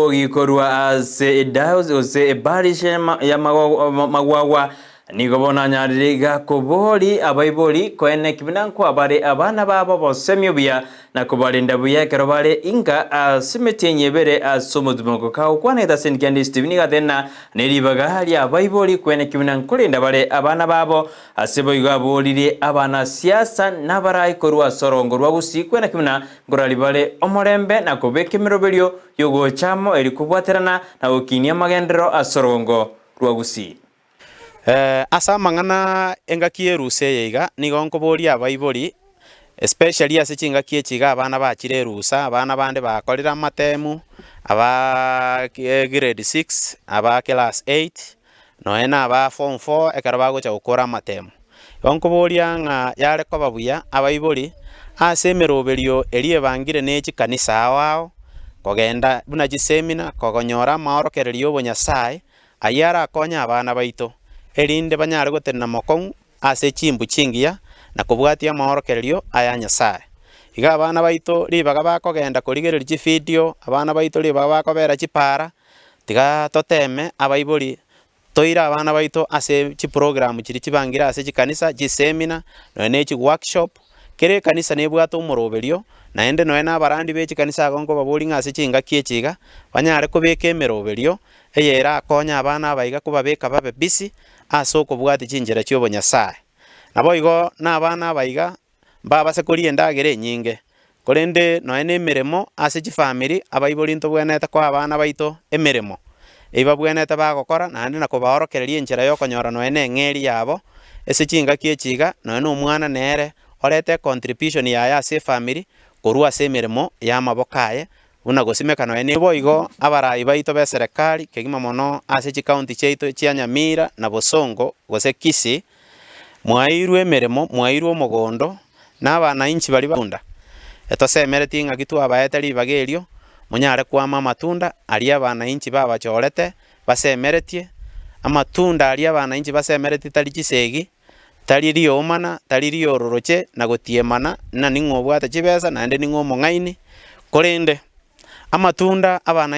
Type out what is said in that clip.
Omogogi korwa ase Edios gose Ebarish ya Magwagwa nigo bono anyarire iga kobori abaibori koeneki buna nkwabare abana babo obosemia obuya na kobarenda buya ekero bare inka ase emetienyi ebere ase omotumoko. Kagokwana egetaseni kia Ndisi TV nigo atena neribaga ri'abaibori koeneki buna nkorenda bare abana babo ase boigo aboririe abanasiasa nabarai korwa ase orongo rwa Gusii koeneki buna Nkorari bare omorembe na kobeka emeroberio y'ogocha amo erio kobwaterana na gokinia amagenderero ase orogongo rwa Gusii. Ase amang'ana engaki y'erusa eye iga, nigo nkoboria abaibori, especially ase chingaki echi iga abana bachire erusa, abana bande bakorire amatemu, abaa grade six, aba class eight, Nonya na aba form four ekero bagocha gokora amatemo. Igo nkoboria ng'a yare koba buya abaibori ase emeroberio eria ebangire ne chikanisa ao ao, kogenda buna chisemina, kogonyora amaorokererio ya obonyasae, ayio arakonye abana baito, erinde banyare gotenena mokong'u ase chimbu chingiya na kobwatia amaorokererio aya Nyasae. Iga abana baito ribaga bakogenda korigereria chividio, abana baito ribaga bakobera chipaara, Tiga toteme abaibori toire abana baito ase chiprogram chiria chibangire ase chikanisa, chisemina, nonya ne chiworkshop, kera ekanisa nebwate omoroberio, naende nonya na abarandi be chikanisa igo nkobaboria ng'a ase chingaki echi iga, banyare kobeka emeroberio eye erakonye abana aba iga kobabeka babe busy ase okobwatia chinchera chia obonyasae. Naboigo na abana aba iga. Mbabase koria endagera enyinge, korende nonya nemeremo ase chifamiri, abaibori ntobwenerete koa abana baito emeremo eyio babwenerete bagokora naende na kobaorokereria enchera yokonyora nonya na eng'eri yabo ase chingaki echi iga, nonya na omwana nere orete econtribution yaye ase efamiri korwa ase emeremo ya amaboko aye buna gosimeka nonya ne. Boigo abarai baito b'eserekari kegima mono ase chikaunti chiaito chia Nyamira na Bosongo gose Kisii, Mwaeirwe emeremo, mwaeirwe omogondo, na abanainchi baria ba Etosemeretie ng'aki twabaete ribaga erio, monyare kwama amatunda aria abanainchi babachorete basemeretie, amatunda aria abanainchi basemeretie tari chisegi, tari riomana, tari riororoche, na gotiemana, ng'a ning'o obwate chibesa, naende ning'o omong'aini, korende amatunda abana.